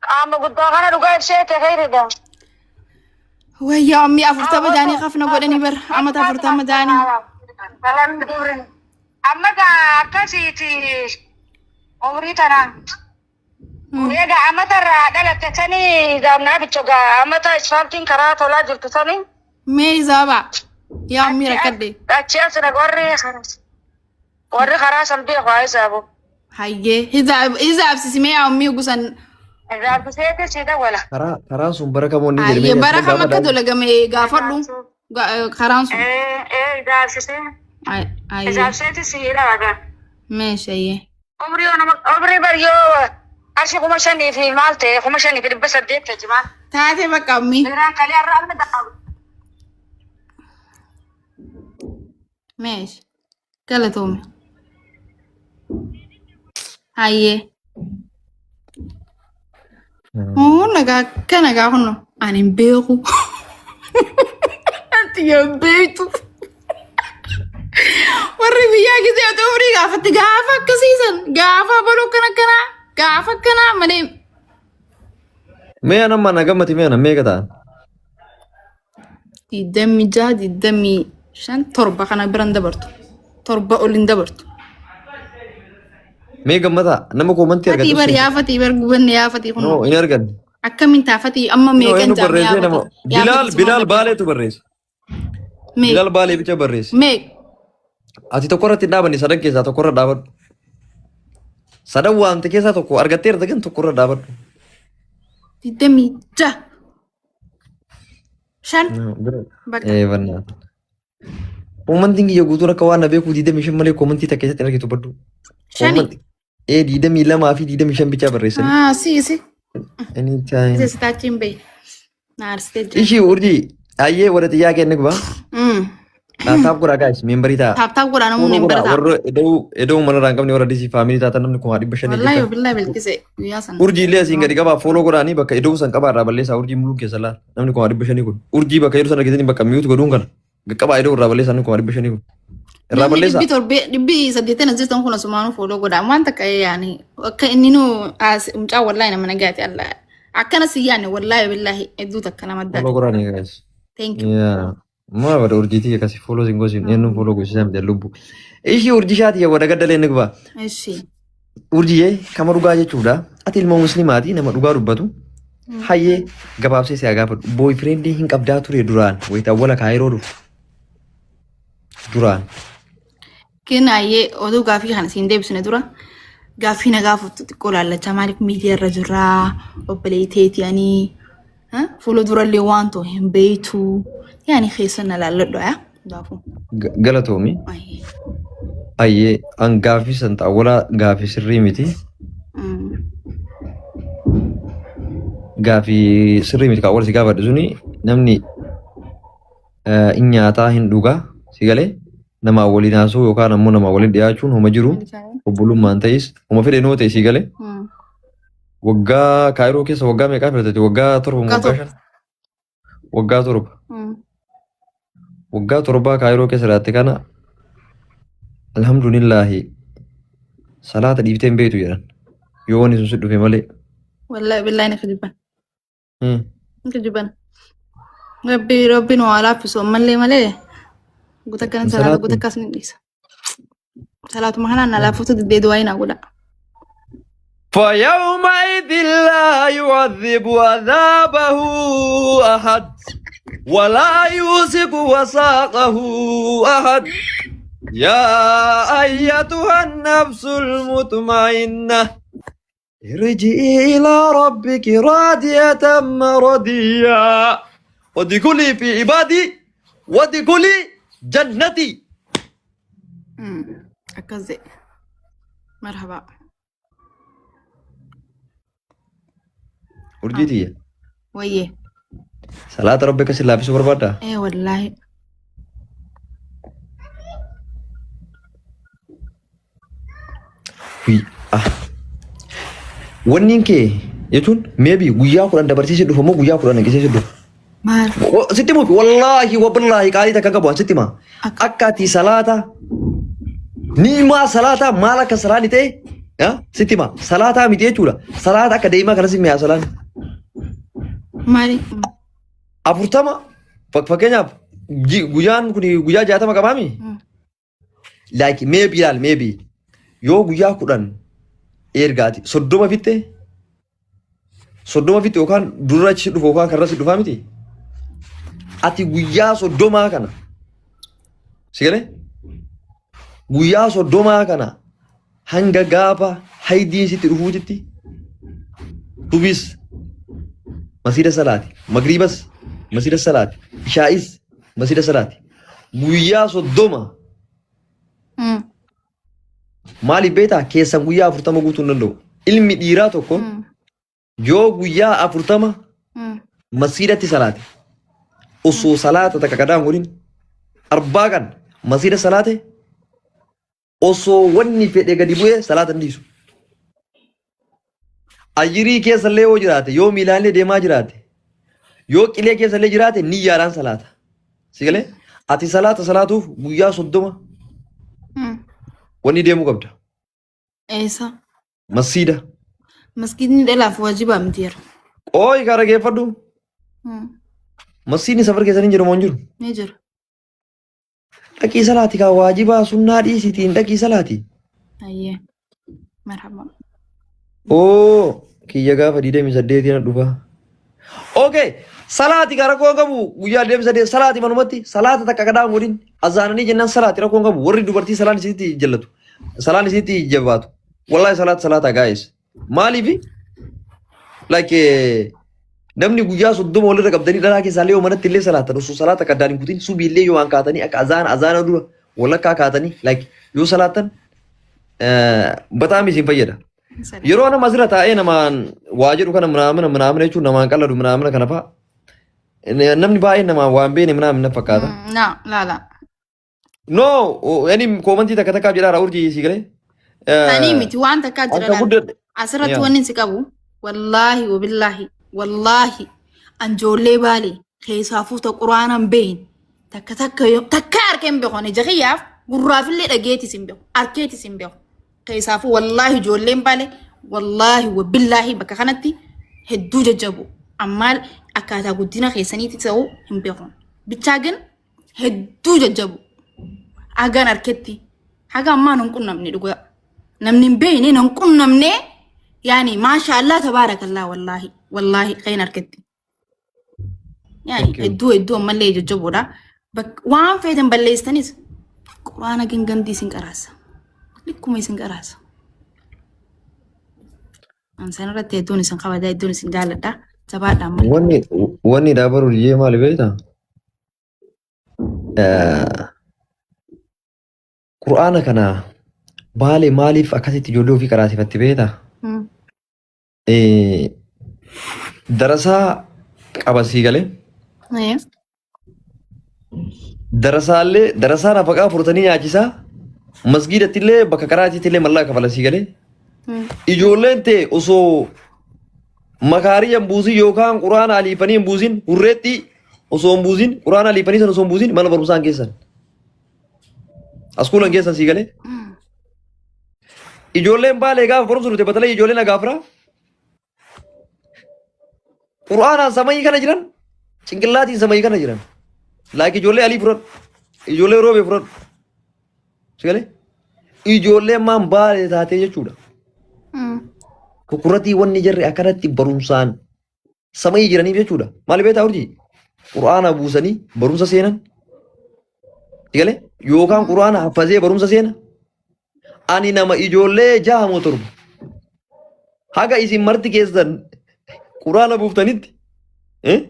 Qaama guddaa kana dhugaa ibsee ta'e khayriidha. Wayyaa ummii 40 jaanii kafna godhanii bar amata 40 jaanii. Amma gaa akkasiiti umrii tanaan. Egaa amata irraa dhalatte sanii gaamnaa bicha gaa amata isfaaltiin karaa tolaa jirtu sanii. Mee hisaaba yaa ummii rakkadhe. Achi as warri warri karaa san beeku haa hisaabu. Hayyee hisaabsisi mee yaa ummii gusan. Hisaabsiseeti si dawwala. Karaa karaan sun bara kamoonni Hayyee bara kam akka dolagame gaafadhu karaan sun. Ee ee hisaabsisee Hayyee hisaabsiseeti si dawwala. meeshayyee. Umrii yoo nama umrii bar yoo qarshii 5,000 fi maal ta'e 5,800 ta'e jimaan. Taate bakka ummii. Biraan kalee har'a amma dhaqqabu. Meesh galatoome. Hayyee. Oo nagaa akka nagaa kunno ani hin beeku. Ati hin beektu. Warri biyyaa gisee otoo umrii gaafatti gaafa akkasiisan gaafa baluu akkana akkanaa gaafa akkanaa malee. Mee anamma na gammati mee anam meeqa ta'an? 26, 25, 7 kana biran dabartu. 7 ol hin dabartu. Mee gammataa nama koomantii Fatii argatu. bar yaafatii bar gubanne yaafatii kun. No hin arganne. Akkamiin taafatii amma No meeqan eenyu jaamee barreessee nama yaafatii. Bilaal Bilaal Baaleetu barreesse. Meeq Bilaal Baalee bicha barreesse. meeq Ati tokko irratti hin dhaabanne sadan keessaa tokko irra dhaabadhu. Sadan waamte keessaa tokko argatteerta gan tokko irra dhaabadhu. 26 5 bakka. Ee bannaa. Koomantiin kiyya guutuun akka waan na beekuu 25 malee koomantii takka keessatti hin argitu baddu. Shani. Ee 22 fi 25 bichaa barreessanii. Ah si si. Anytime. Si si taachiin bahi. Na aarsitee jira. Ishii urjii ayyee wada xiyyaa kenne gubaa. Taap godhaa guys membarii ta'a. Taap taap godhaa namoonni hin Follow godhaa barataa. warra eda'uu eda'uu manarraa hin qabne warra DC faamilii taatan namni 500,000 Wallaahi jettan. billahi bilqise guyyaa sana. Urjii illee asiin gadi qabaa follow godhaanii bakka eda'uu san qabaa irraa balleessaa urjii muluun keessa laal namni 500,000 kun urjii bakka jedhu san argitanii bakka mute godhuun kana qaqqabaa eda'uu irraa balleessaa namni 500,000 kun irraa Namni balleessaa. dhibbi torbee dhibbi saddeettan as jirtan kun asumaanuu fooloo godhaa. Waan takka yaani akka inni nu as mucaa wallaahi nama nagaati Allah. Akkana si yaanne wallaahi billahi hedduu takka nama addaati. Follow godhaanii guys. Thank you. Yeah. Maa bada urjiitii akkasii follow sin gosin eenyuun follow goosisaa miti lubbu. Ishii urjii shaatii wada gaddalee ni gubaa. Ishi. Urjiyyee kama dhugaa jechuudha. Ati ilma musliimaati nama dhugaa dubbatu. Hayyee gabaabsee si haa gaafadhu. Booyfriendii hin qabdaa ture duraan wayita awwala kaayiroo dhufu. Duraan. Kennaayyee oduu gaaffii kana siin deebisne dura gaaffii na gaafattu xiqqoo laallachaa maaliif miidiyaa irra jirraa obboleetteeti ani fuula durallee waan ta'u hin beektu yaani keessa na laalladhu yaa gaafuu. Galatoomi. Hayyee an gaaffii san awwala gaaffii sirrii miti. Gaaffii sirrii miti kan awwala si gaafadhu suni namni hin nyaataa hin dhugaa si galee namaa waliin haasa'uu yookaan ammoo namaa waliin dhiyaachuun homa jiru obbolummaan ta'is homa fedhe noo ta'e si galee waggaa kaayiroo keessa waggaa meeqaa filatate waggaa 7 moo Waggaa waggaa 7. 5 waggaa 7 waggaa torbaa kaayiroo keessa jiraatte kana alhamdulillaahi salaata dhiiftee hin beektu jedhan yoo wanni sun si dhufe malee. Wallahi billahi ni kijiban. Ni kijiban. Rabbi rabbi nu haa laaffisu ammallee malee guuta akkana salaata Salaatu. guuta akkas ni dhiisa. Salaatuma kanaan na laaffisu diddee du'aa hin godha. فيومئذ لا يعذب عذابه أحد ولا يوثق وثاقه أحد يا أيتها النفس المطمئنة ارجعي إلى ربك راضية مرضية وادخلي في عبادي وادخلي جنتي. Akkas jedhe. Marhaba. Urjiitiyya. Wayyee. Salaata rabbi akkasii laaffisuu barbaaddaa? Ee wallaahi. Ah. Wanniin kee jechuun maybe guyyaa 10 dabarsee si dhufa moo guyyaa 10 hanqisee si dhufa? Maal? Sitti himuuf wallaahi wabillaahi qaalii takka qabu an sitti hima. Akka Akka ati salaata niimaa salaataa maal akka salaanni ta'e Sitti hima, salaataa miti jechuudha. Salaata akka deemaa kanas mi'a salaan. Maali? 40 fakkeenyaaf guyyaan kun guyyaa 60 qabaami? Like maybe ilaal, maybe yoo guyyaa 10 ergaati 30 fitte, 30 fitte yookaan dura achi dhufu yookaan karra si dhufaa miti? Ati guyyaa 30 kana si galee, guyyaa 30 kana hanga gaafa haydiin sitti dhufuutitti tubis masjida salaati, magriibas masjida salaati, ishaa'is masjida salaati, guyyaa 30. Maaliif beektaa? Keessan guyyaa 40 guutuu hin danda'u. Ilmi dhiiraa tokko yoo guyyaa 40 masjidatti salaate, osoo salaata takka qadaan godhin arbaa kan masjida salaate, osoo wanni fedhe gadi bu'ee salaata hin dhiisu. Ayirii keessallee yoo jiraate, yoo miilaallee deemaa jiraate, yoo qilee keessallee jiraate, niyyaadhaan salaata. Si galee, ati salaata salaatuuf guyyaa 30 wanni deemuu qabda. Eessa? Masjiida. Masgiidni dhalaaf waajibaa miti jira. Qooyi kaara geeffadhu. Masjiidni safar keessanii jiru moo hin jiru? Ni jira. Dhaqii salaati kaa, waajibaa sunnaa dhiisitiin dhaqii salaati. Ayyee. Marhaba. Oo, kiyya gaafa 28 na dhufa. Okay, salaati kaa, rakkoo hin qabu. Guyyaa 28 salaati, manumatti salaata takka kadhaan godhin azaananii jennaan salaati, rakkoo hin qabu. Warri dubartii salaan isinitti jallatu. Salaan isinitti jabaatu. Wallahi salaata salaata guys. Maaliifi? Like namni guyyaa 30 walirra qabdanii dhalaa keessaa illee yoo manatti illee salaatan, osoo salaata kaddaan hin kutin, subii illee yoo waan kaatanii akka azaana azaana dura walakkaa kaatanii like yoo salaatan bataam isin fayyada. Yeroo nama asirra taa'ee namaan waa jedhu kana manaamina manaamina jechuun namaan qalladu manaamina kana fa'a. Namni baay'een namaan waan beene manaamina fakkaata. Na laala. No, yani comment takka takkaaf jedhaa urjii si galee. Tanii miti, waan takkaa jira Akka laala. guddadhe. Asirratti wanni si qabu, wallaahi wabillaahi wallaahi, anjoollee baalee keessaafuu ta quraana hin beeyin takka takka yoo takka harkee hin beeku, ani ija kiyyaaf gurraafillee dhageetis hin beeku, harkeetis hin beeku. Keessaafuu wallaahi ijoolleen baalee, wallaahi wabillaahi, bakka kanatti hedduu jajjabu. Ammaal akkaataa guddina keessaniitti ta'uu hin beeku bichaa gin hedduu jajjabu. Hagaan harketti haga ammaa nun qunnamne, dhugaa namni hin beekne nun qunnamne. Yaani maasha Allah, tabaarakallah, wallaahi wallaahi qayin harketti yaani Thank you. hedduu hedduu ammallee jajjaboodha. Waan feetan balleessitanis quraana gingandii isin qaraasa, likkuma isin qaraasa. An irratti hedduun isin kabajaa, hedduun isin jaalladha, jabaadha ammallee. Wanni dhaabaru jee maali beektaa? Qur'aana kana baalee maaliif akkasitti ijoollee ofii qaraasifatti beektaa? Darasaa qaba, sii galee. Darasaallee darasaa nafaqaa furtanii nyaachisaa. Masgiidatti illee bakka karaatiitti illee mallaqa kafala, sii galee. Ijoolleen ta'e osoo makaarii hin buusin yookaan quraana aliifanii hin buusin, hurreetti osoo hin buusin, quraana aliifanii sana osoo hin buusin mana barumsaa hin geessan. Askuula hin geessan, sii galee. Ijoolleen baalee gaafa barumsa dhufte batalee ijoolleen agaafira. Quraanaan samayii kana jiran, cinqillaatiin samayii kana jiran. Like ijoollee alii furan, ijoollee roobee furan. Si galee? Ijoolleen maan baalee taatee jechuudha. Kukuratii wanni jarri akkanatti barumsaan samayii jiraniif jechuudha. Maali beektaa urjii? Quraana buusanii barumsa seenan. Si galee? Yookaan quraana haffazee barumsa seena. Ani nama ijoollee jaha moo torba. Haga isin marti keessan quraana buuftanitti, eh?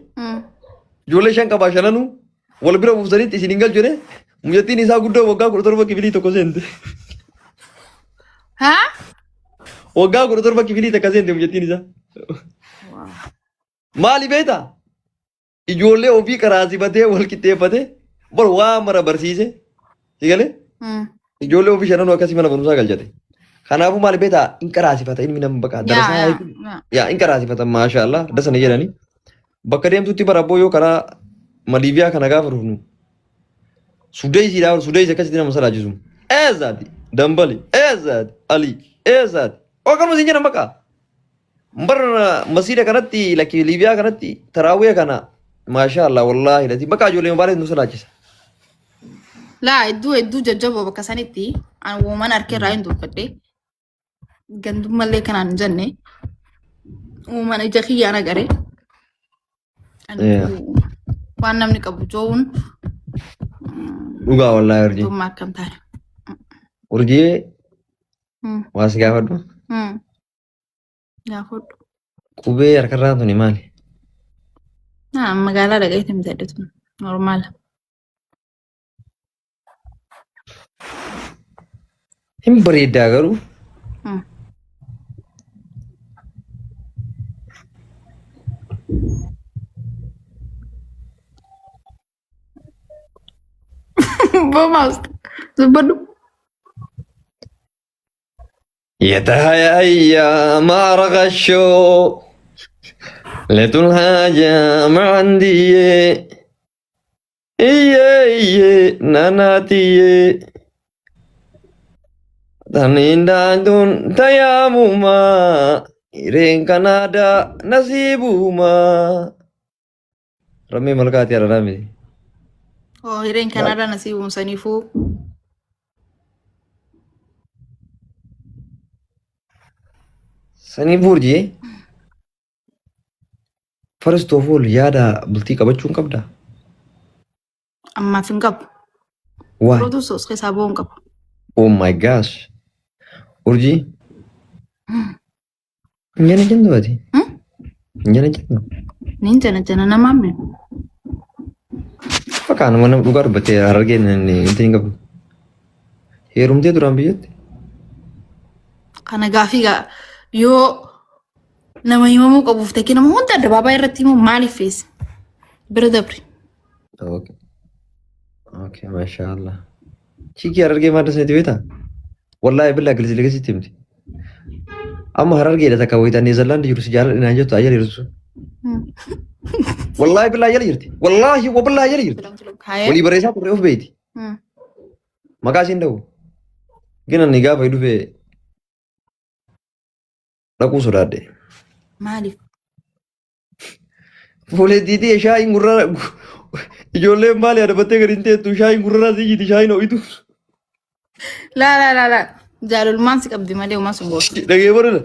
Ijoollee shan qabaa, shananuu wal bira buuftanitti isin hin galchu jedhee, mucattiin isaa guddoo waggaa 17 kifilii tokko seente. Haa? Waggaa 17 kifilii takka seente mucattiin isaa. Maali beektaa? Ijoollee ofii qaraasifatee wal qixxeeffatee bar waa mara barsiise. Si galee? Ijoollee ofii shananuu akkasii mana barumsaa galchate. Kanaafuu maali beektaa? In qaraasifata ilmi nama bakka darasaa Yaa. Yaa, in qaraasifata, maashaallah, dasana jedhanii. Bakka deemtutti bara abboo yoo karaa Maliiviyaa kana gaafa dhufnu Sudeysiidhaa, Sudeysi akkasitti nama salaachisu. Eessaati? Dambali. Eessaati? Ali. Eessaati? Oo kanuma siin jedhan bakka. Bar masiida kanatti lakki Liibiyaa kanatti taraawwee kana maashaa Allah wallaahi lati bakka ijoollee baalee nu sodaachisa. Laa hedduu hedduu jajjaboo bakka sanitti an uuman harka irraa hin dubbadhe. Gandummallee kanaan hin jenne. Uuman ija kiyyaan agare. Yeah. Waan namni qabu joowun Dhugaa wallaahi urjii. Tummaa akkam taane. Urjii waa si gaafadhu. Gaafadhu. Qubee harkarraa tuni maali? Naa magaalaa dhaqeetti bitadhe tun normaala. Hin bareedaa garuu. Bomaas dubbadhu. يتهيأ ما رغشو لتو الحاجة ما عندي إيه إيه ناناتي تنين دون تياموما إيرين كندا نصيبوما رمي ملكاتي يا رامي. Oo hireen Kanaadaa nasiibum saniifuu. Sanii burjii first of all yaada bultii qabachuu hin qabdaa? Ammaaf hin qabu. Why? Yeroo dursa os keessaa ba'uu hin qabu. Oh my gosh. Urjii. Hin jana jennu ati? Hin jana jennu? Niin jana jana namaa mi? Bakka nama nama dhugaa dubbattee harargeen wanti hin qabu. Heerumtee duraan biyyatti? Kana gaafii gaa yoo nama himamuu qabuuf ta'e nama hunda addabaabaa irratti himu maaliif feesa? Bira dabri. Okay. Okay, masha Allah. Chiki harargee maal dasneeti beektaa? Wallaahi billaa gilisi ligisitti himti. Amma harargeedha takka wayitaa Neezerlaandi jiru si jaaladha naan jettu ajjala jirtu sun. Wallaahi billaa jala jirti. Wallaahi wa billaa jala jirti. Walii barreessaa turre of beeyti. Maqaa isiin dha'u. Gina ani gaafa dhufe dhaquu sodaadhe. Maaliif? Fuuleettiitii shaayiin gurraa ijoolleen maali adabattee gadi hin teettu shaayiin gurraa siyyiti shaayiin ho'itu. Laa laa laa laa. Jaalalummaan si qabdi malee uumaa sun gootu. Dhagee barana.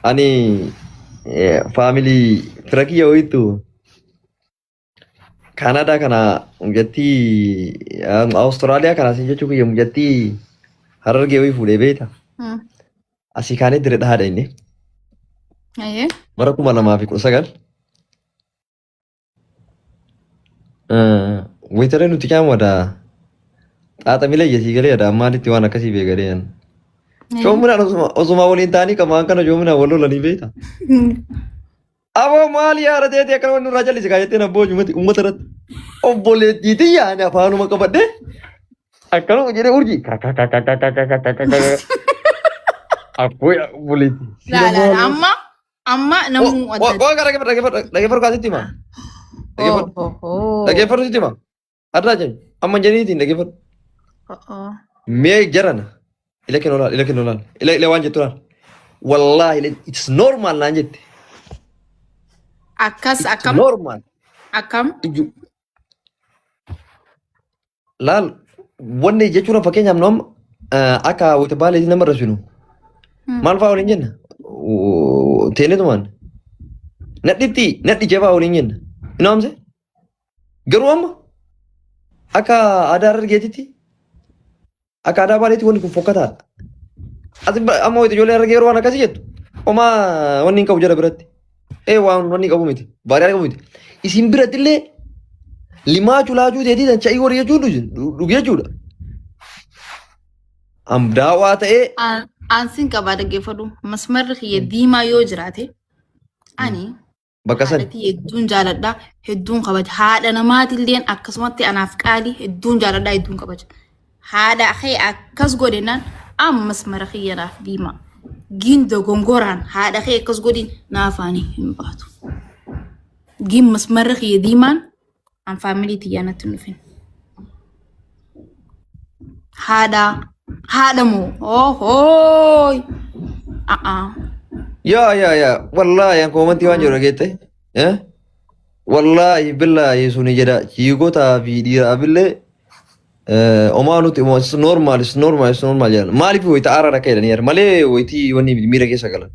Ani faamilii fira kiyya ho'itu Kaanaadaa kana mucattii Awustiraaliyaa kana asii jechuu kiyya mucattii Harargee wayii fuudhee beekta. Asii kaanee dire dhahaadha inni. Bara 2019. Wayitalee nuti caamu wadaa xaaxamilee jesii galee wadaa maalitti waan akkasii beekalee. Coominaan osuma waliin ta'anii qamaan kana coominaan wal lolanii beekta. Aboo maali yaada ta'eeti akkana wanni nurraa jallise kaa jetteen abboo uummata irratti. Obboleettiitii yaani afaanuma qabadhee akkanuma jedhee urjii Abboo obboleettii. Laa laa laa amma amma namuu adda. Waa dhaggeeffadhu dhaggeeffadhu kaasitti hima. Dhaggeeffadhu sitti hima. Addaa jennu amma jeniitiin dhaggeeffadhu. Mee jarana ila kennu laal ila kennu laal ila ila waan jettu laal. Wallaahi it's normal naan jette. Akkas akkam Normal. Akkam. Laal wanni jechuudha fakkeenyaaf nu amma akka wata baaleetii nama irra sinu. Maal fa'aa waliin jenna? Teenetumaan. Nadhitti nadhi jabaa waliin jenna. Inni amse? Garuu amma akka aadaa Harargeetitti akka aadaa baaleetti wanni kun fokkataadha. Ati amma wayita ijoollee Harargee yeroo waan akkasii jettu homaa wanni hin qabu jara biratti. Ee waan wanni qabu miti. Baariyaa qabu miti. Isin biratti illee limaachuu laachuu teetii tan cha'ii horii jechuun dhugi jechuudha. Am daawwaa ta'ee Aansiin qabaa dhaggeeffadhu. Masmarri kiyya diimaa yoo jiraate ani bakka sani. Haadhatii hedduun jaaladha hedduun kabaja. Haadha namaatilleen akkasumatti anaaf qaalii hedduun jaaladha hedduun kabaja. Haadha kee akkas godhinaan amma masmara kiyya naaf diimaa. Giin dogongoraan haadha kee akkas godhin naafaanii hin baatu. Giin masmarri kiyya diimaan an faamilii tiyyaa natti hin dhufin. Haadha. Haadha moo? Ohooy. A'aa. Yaa yaa yaa wallaahi an koomantii waan jedhu dhageette. Eh? Wallaahi billaahi suni jedha chiikotaa fi dhiiraafillee omaa nuti it's normal, it's normal, it's normal jedhan. Maaliif wayita aaraan akka jedhanii yaada malee wayitii wanni miira keessa galan.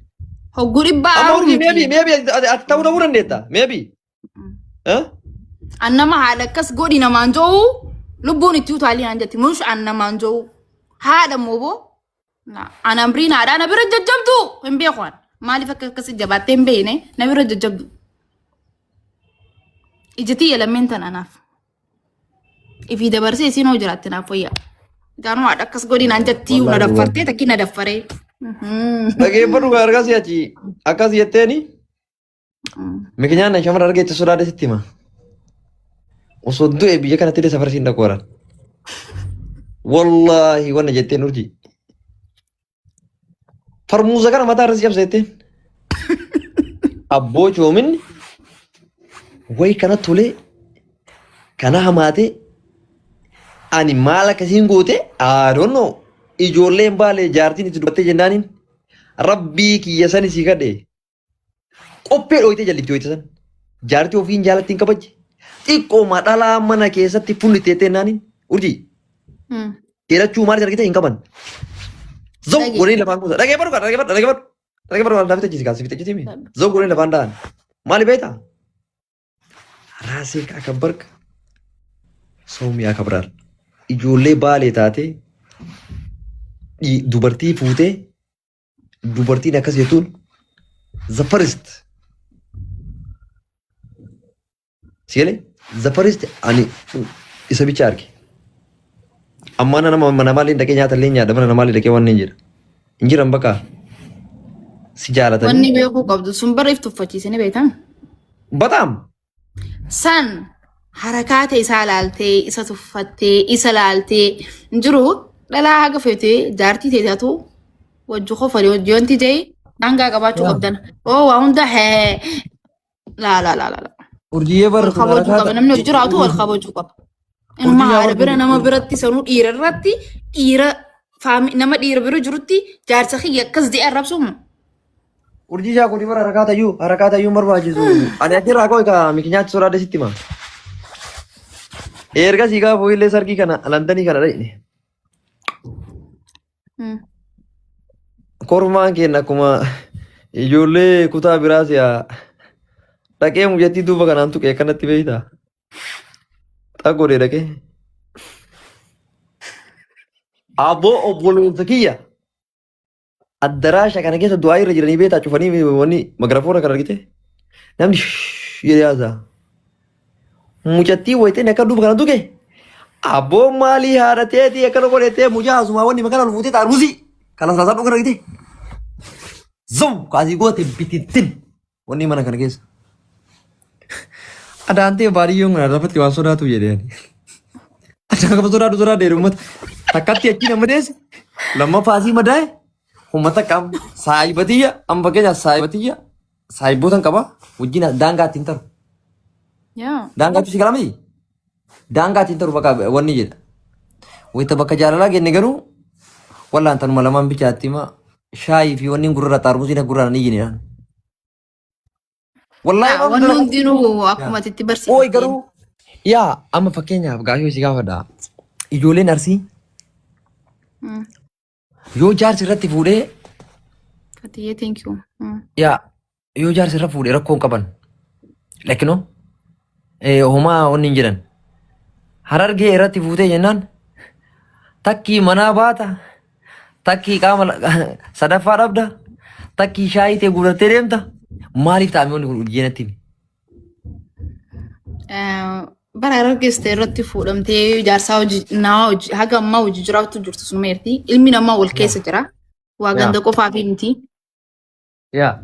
Hogguu dhibbaa Amma aaruu urjii miti. Maybe maybe ati ta'uu dhabuu dandeetta, maybe. Eh? An nama haadha akkas godhi namaan jo'u lubbuun itti utaalii naan jetti. Mush an namaan jo'u. Haadha moo boo? An amriin haadhaa na bira jajjabdu hin beeku an. Maaliif akka akkasi jabaattee hin beekne na bira jajjabdu. Ija tiyya lammeen tana anaaf. Ifii dabarsee isiin hoo jiraatte naaf wayya. Gaanuu haadha akkas godhi naan jettii na Wallaahi daffartee takkii na daffaree. Dhageeffadhu gaa argas achi akkas jetteeni mikinyaan shamara argeetti sodaadhe sitti hima. Osoo du'e biyya kanatti illee safara siin dhaqu waraan. Wallaahi wanna jetteen urjii. Farmuuza kana mataa irra si cabsa jetteen. Abboo coominni wayi kana tolee kana hamaatee ani maal akkasiin goote, I don't know. Ijoolleen baalee jaartiin itti dubbattee jennaaniin rabbii kiyya sani si kadhe. Qophee dhooytee jallitti hoyte san. Jaartii ofiin jaalattiin kabajje. Xiqqooma dhalaa mana keessatti funni teettee jennaaniin urjii. Teerachuu maal argite hin qaban. Zaw Dhagee. Godhanii lafaan kuusa. Dhageeffadhu kan dhageeffadhu dhageeffadhu. Dhageeffadhu waan laafite jisi kaasifite jisi. Zaw godhanii lafaan da'an. Maali beektaa? Raasee akka barka soomiyaa kabraal. Ijoollee baalee taatee dubartii fuutee dubartiin akkas jettuun the first. Sigalee the first ani isa bicha arge. Amma nama mana namaallee dhaqee nyaata illee nyaadha, mana namaallee dhaqee waan hin jedha. Hin jiran bakka si Wanni jaalatanii. beekuu qabdu sun bara if tuffachiisanii beektan. Bataam. San harakaata isaa laaltee isa tuffattee isa laaltee hin jiru dhalaa haga feetee jaartii teetatu wajji kofali wajji wanti ta'e daangaa qabaachuu qabdan. Oo waa hunda hee laa laa laa laa. Urjiyyee Wal barra kun kabajuu qaba, harakaata. namni hojii jiraatu wal kabajuu qaba. Inuma Urjii yaa haadha bira barru. nama biratti sanuu dhiira irratti dhiira nama dhiira bira jirutti jaarsa kiyya akkas jedhee arrabsumu. Urjii yaa kuni bara harakaata iyyuu harakaata iyyuu barbaachisu. Ani achirraa koo ka mikinyaatti sodaadhe sitti hima. Ergasii gaafa illee sargii kana Londonii kana dhaqne. Kormaan keenya akkuma ijoollee kutaa biraa si'a dhaqee mucattii duuba kanaan tuqee akkanatti beektaa. Xagodhee dhaqee. Abboo obboleessa kiyya. Addaraasha kana keessa du'aa irra jiranii beektaa, cufanii wanni magarafoona kana argite. Namni jedhee haasa'a. Mucattii wayiteen akka duuba kana tuqe. Abboo maalii haadha teetii akkana godhetee mucaa asumaa wanni makana ol fuutee xaarmusii. Kana saasaa dhugan argite. Zaw kaasii goote bitittin wanni mana kana keessa. Adaantee baadiyyoon kun lafatti waan sodaatu jedhee. Adaan qaba sodaatu sodaatu jedhe uummata. Takkatti achi nama deesse lammaffaa asii madaa'e uummata qaama saayibatiyya amma fakkeenyaaf saayibatiyya saayibootan qaba wajjin daangaa ittiin taru. Yaa. Daangaa si galamii? Daangaa ittiin taru bakka wanni jedha. Wayita bakka jaalalaa kenne garuu wallaan tanuma lamaan bichaatti hima shaayii fi wanni gurra xaarmusiin gurraan ni jini. Wallaahi waan Wanni dura- hundinuu akkuma itti Ooy barsiifateen. Garuu yaa amma fakkeenyaaf gaafii si gaafadha. Ijoolleen Arsii yoo jaarsi irratti fuudhee Fatiyyee, thank you. Yaa yoo jaarsi irra fuudhee rakkoo hin qaban. Lakinoo homaa wanni hin jedhan. Harargee irratti fuutee jennaan takkii manaa baata, takkii qaama sadaffaa dhabda, takkii shaayii ta'e guurattee deemta. Maaliif ta'ame wanni kun urjii natti himi? Bara harargeesse irratti fuudhamtee jaarsaa hojii nama hojii haga ammaa hojii jiraattu jirtu sun meerti. Ilmi namaa wal keessa jira. Waa ganda qofaa fi miti. Yaa.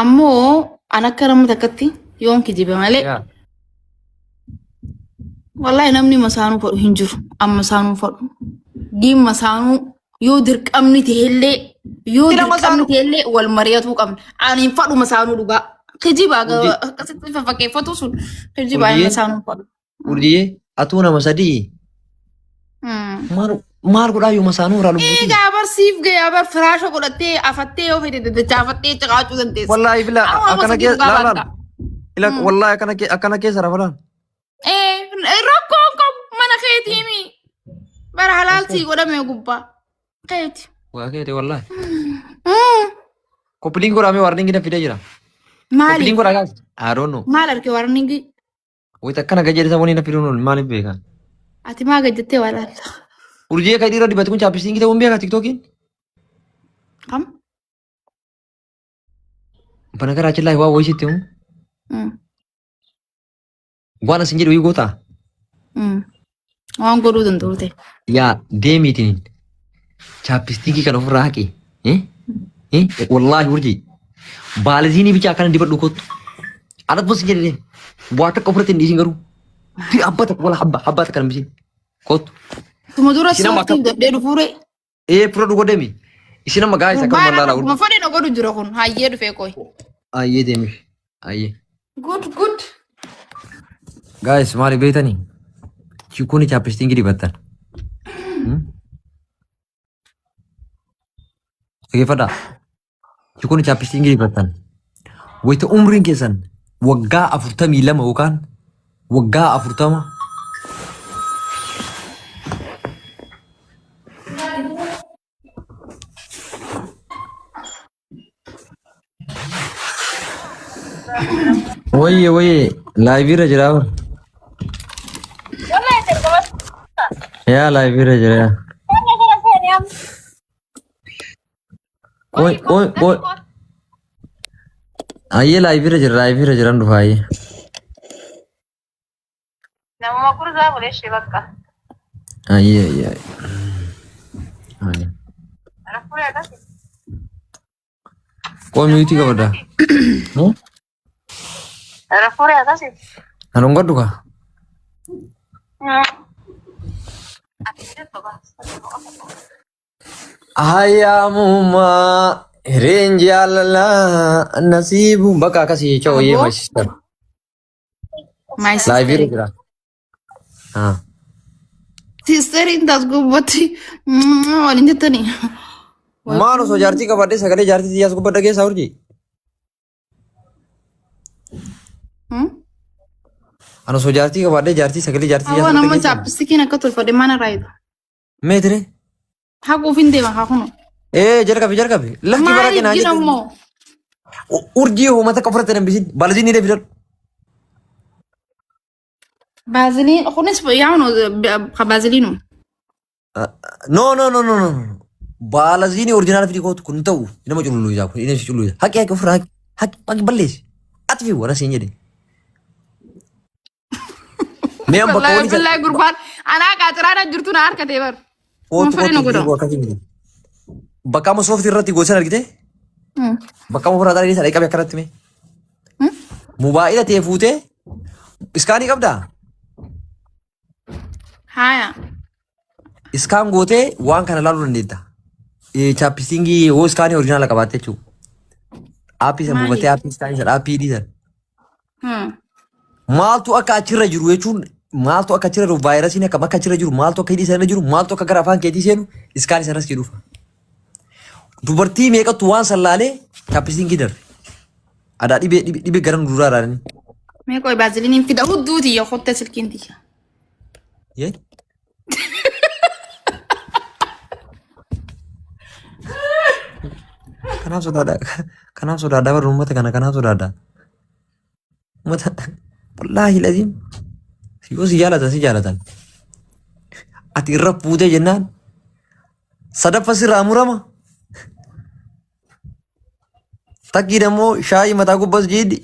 Ammoo an akka nama takkatti yoon kijibe malee wallahi namni masaanuu fadhu hin jiru. Amma masaanuu fadhu. Diin masaanuu yoo dirqamni ta'ellee yoo Dira dirqamni masaanuu. ta'ellee wal mari'atuu qabna. Ani hin fadhu masaanuu dhugaa. Kijiba Urjii- akkasitti fakkeeffatu sun kijiba ani Urjiyyee? masaanuu fadhu. Urjiyyee atuu nama sadii. Maal maal godhaa yoo masaanuu irraa lubbuuti. Egaa bar siif ga'e bar firaasha godhattee afattee yoo fedhe daddachaafattee ciqaachuu dandeessa. Wallaahi bila Amma akkana sadii keessa dhugaa laalaan. baanta. Ila wallaahi akkana keessa rafalaan. Ee rakkoon qabu mana keetiimi. Bara halaal sii godhame gubbaa. Keeti. Waa keeti wallaahi. Koppiliin godhamee warningi na fidee jira. Maali? Koppiliin godhaa gaas. I don't know. Maal arge warningi? Wayita akkana gajjeedha waliin na fiduun oolu maaliif beekan? Ati maa gajjattee waa laalta? Urjii akka dhiira dibate kun chaappistiingii ta'uun beekaa tiktookiin? Kam? Banagaraachin laayii waa wayii sitti himu. Waan asin jedhu wayii gootaa? Waan godhuu danda'u ta'e. Yaa deemiitiin chaappistiingii kana ofirraa haqi. Wallaahi urjii. Baalaziinii bichaa akkana dibadhu kottu. Anatu bas jedhe deemi. Waa takka ofirratti hin dhiisin garuu. Fi abba takka wala habba habba takka hin bisin. Kottu. Tuma dura Isin amma sooftii godhee dhufuure. Ee fura dhugoo deemi. Isin amma gaa'is akka Gurbaan mallaalaa akkuma urjii. fedhe na godhu jira kun hayyee dhufee qoy. Ayyee deemi. Ayyee. Good good. Guys maali beektanii? Chikuuni chaappistiingii dibattan. Dhaggeeffadhaa. Chikuuni chaappistiingii dibattan. Wayita umriin keessan waggaa 42 yookaan waggaa 40 Wayye wayye laayivii irra jira. Yaa laayivii irra jira. Yaa. Qoy qoy qoy. Ayyee laayivii irra jira laayivii irra jiran dhufa ayyee. Namuma kurzaa godhe bakka. Ayyee ayyee ayyee. Ayyee. Rakkoo akkasii. Qoy miyuutii qabadda. Rakkoo akkasii. Kan hongadhu kaa. Hayyaamumaa hireen jaalalaa nasiibu bakka akkasii jecha wayii Aboo. my sister. My Laayivii irra sister. jira. Ah. Sisteriin taas gubbatti waliin jettanii. Maal osoo jaartii qabadhee sagalee jaartii tiyyaas gubbadha keessaa urjii? Ani osoo jaartii qabadhee jaartii sagalee jaartii tiyyaas Hawwa gubbadha nama keessaa. chaappistikiin akka tolfadhe mana raayitu. Meetire? Haquuf hin deema haa kunu. Ee jalqabi jalqabi. Lakki bara Maaliif kenaa jira jettu. immoo? Urjii uummata akka ofirratti hin hambisin. Baalaziin ni deebisan. Baaziliin kunis yaa'u baaziliinu. No no no no no. Baalaziinii orjinaala fidii kootu kun ta'u nama cululu ijaa kun inni cululu. Haqi haqi ofirraa haqi haqi haqi balleessi. Ati fi warra siin jedhe. Mee amma bakka Wallaahi wani billaahi gurbaan anaa qaaxiraana jirtu na harka ta'e bar. kootu Kun fedhe na kootu godha. yeroo akkasii miti. Bakka amma sooftii irratti gosan argite bakka amma ofirraa xarii sadii qabe akkanatti mee. Mobaayila ta'e fuutee iskaanii qabdaa? Haaya. Iskaan gootee waan kana ilaaluu dandeetta. Chaappistiingii hoo iskaanii orjinaala qabaatte jechuudha. Aappii san Maali? buufattee aappii iskaanii san aappii dhiisan. Maaltu akka achirra jiru jechuun maaltu akka achirra jiru vaayirasiin akkam akka achirra jiru maaltu akka hidhii sanarra jiru maaltu akka gara afaan keetii seenu iskaanii sanas jedhuuf. Dubartii meeqattu waan san laalee chaappistiingii darbe. Adaa dhibee dhibee dhibee gara nu duraa raaranii. Mee qoy baaziliiniin fida hudduu tiyya kotte silkiin tiyya. Yee? Kanaaf sodaadha. Kanaaf sodaadha bara uummata kana kanaaf sodaadha. Uummata wallaahi laziim yoo si jaalatan si jaalatan. Ati irra fuutee jennaan sadaffa sirraa murama. Takkii dammoo shaayii mataa gubbas jiidhi.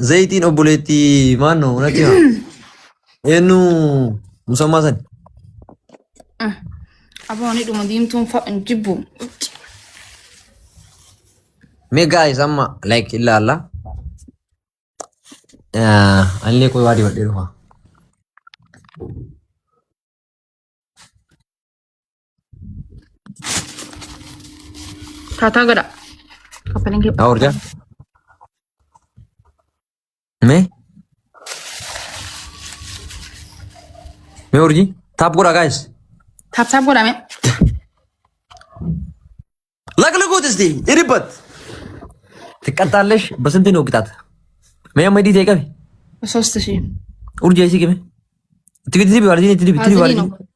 Zayitiin obboleettii maannoo natti hima. Eenyu musammaa sani. Aboo ni dhuma diimtuun fa hin jibbu. Mee guys amma like ilaalla. Anillee koo waa dibadhee dhufa. Taataa godha. Kaffaliin kee. Haa horjaa. Mee? Mee urjii? Tap godhaa guys. Tap tap godhame. ለቅልቁት እስቲ ሂድበት። ትቀጣለሽ። በስንት ነው ቅጣት? mee amma hidhii ta'e qabi. 3000. Urjii isii qime. Itti dibi waliin itti dibi itti dibi Vaaziliin waliin.